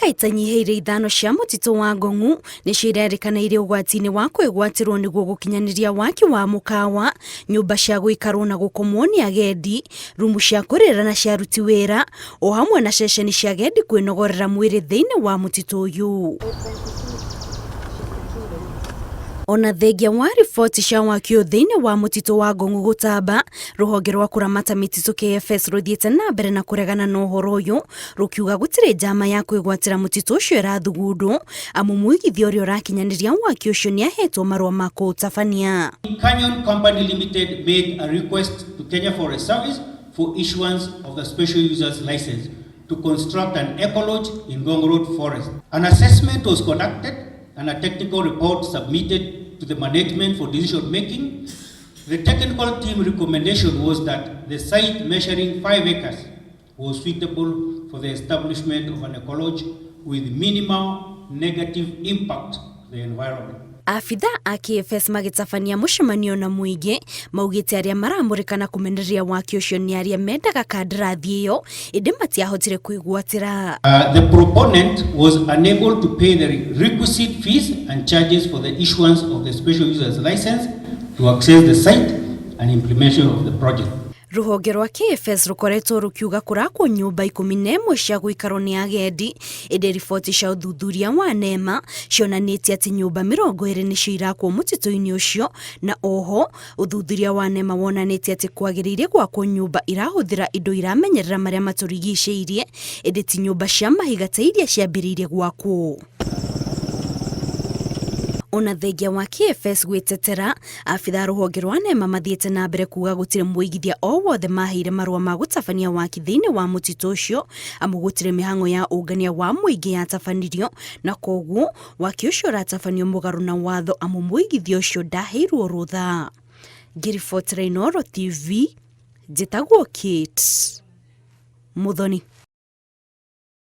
Ĩka itanyihĩire ithano cia mũtitũ wa Ngong'u nĩcio irerĩkana irĩ ũgwati-inĩ wa kwĩgwatĩrwo nĩguo gũkinyanĩria waki wa mũkawa, nyũmba cia gũikarwo na gũkomwo nĩ agendi, rumu cia kũrĩra na cia aruti wĩra, o hamwe na ceceni cia agendi kwĩnogorera mwĩrĩ thĩinĩ wa mũtitũ ũyũ. Ona thengia wa riboti cia waki ũyũ thĩinĩ wa mũtitũ wa Ngong'u gũtamba, rũhonge rwa kũramata mĩtitũ KFS rũthiĩte na mbere na kũregana na ũhoro ũyũ rũkiuga gũtirĩ njama ya kwĩgwatĩra mũtitũ ũcio ĩrathugundwo amu mũigithia ũrĩa ũrakinyanĩria waki ũcio nĩ ahetwo marũa ma kũũtabania. Canyon Company Limited made a request to Kenya Forest Service for issuance of the special users license to construct an ecolodge in Ngong Road Forest. An assessment was conducted and a technical report submitted to the management for decision making. The technical team recommendation was that the site measuring 5 acres was suitable for the establishment of an ecolodge with minimal negative impact to the environment. Abitha a KFS magĩtabania mũcemanio na mũingĩ maugĩte arĩa maramũrĩka na kũmenereria waki ũcio nĩ arĩa mendaga kandarathi ĩyo ĩndĩ matiahotire kwĩgwatĩra. The proponent was unable to pay the requisite fees and charges for the issuance of the special users license to access the site and implementation of the project. Rũhonge rwa KFS rũkoretwo rũkiuga kũrakwo nyũmba 11 cia gũikarwo nĩ agendi, ĩndĩ riboti cia ũthuthuria wa NEMA cionanĩtie atĩ nyũmba 20 nĩcio irakwo mũtitũ-inĩ ũcio, na oho ũthuthuria wa NEMA wonanĩtie atĩ kwagĩrĩire gwakwo nyũmba irahũthĩra indo iramenyerera marĩa matũrigicĩirie, ĩndĩ ti nyũmba cia mahiga ta iria ciambĩrĩirie gwakwo. Ona thengia wa KFS gwĩtetera, abitha rũhonge rwa NEMA mathiĩte na mbere kuga gũtirĩ mũigithia o wothe maheire marũa ma gũtabania waki thĩinĩ wa mũtitũ ũcio, amu gũtirĩ mĩhang'o ya ũngania wa mũingĩ yatabanirio, na koguo waki ũcio ũratabanio mũgarũ na watho amu mũigithia ũcio ndaheirwo rũtha. Ngĩribotera Inooro TV, njĩtagwo Kate Muthoni.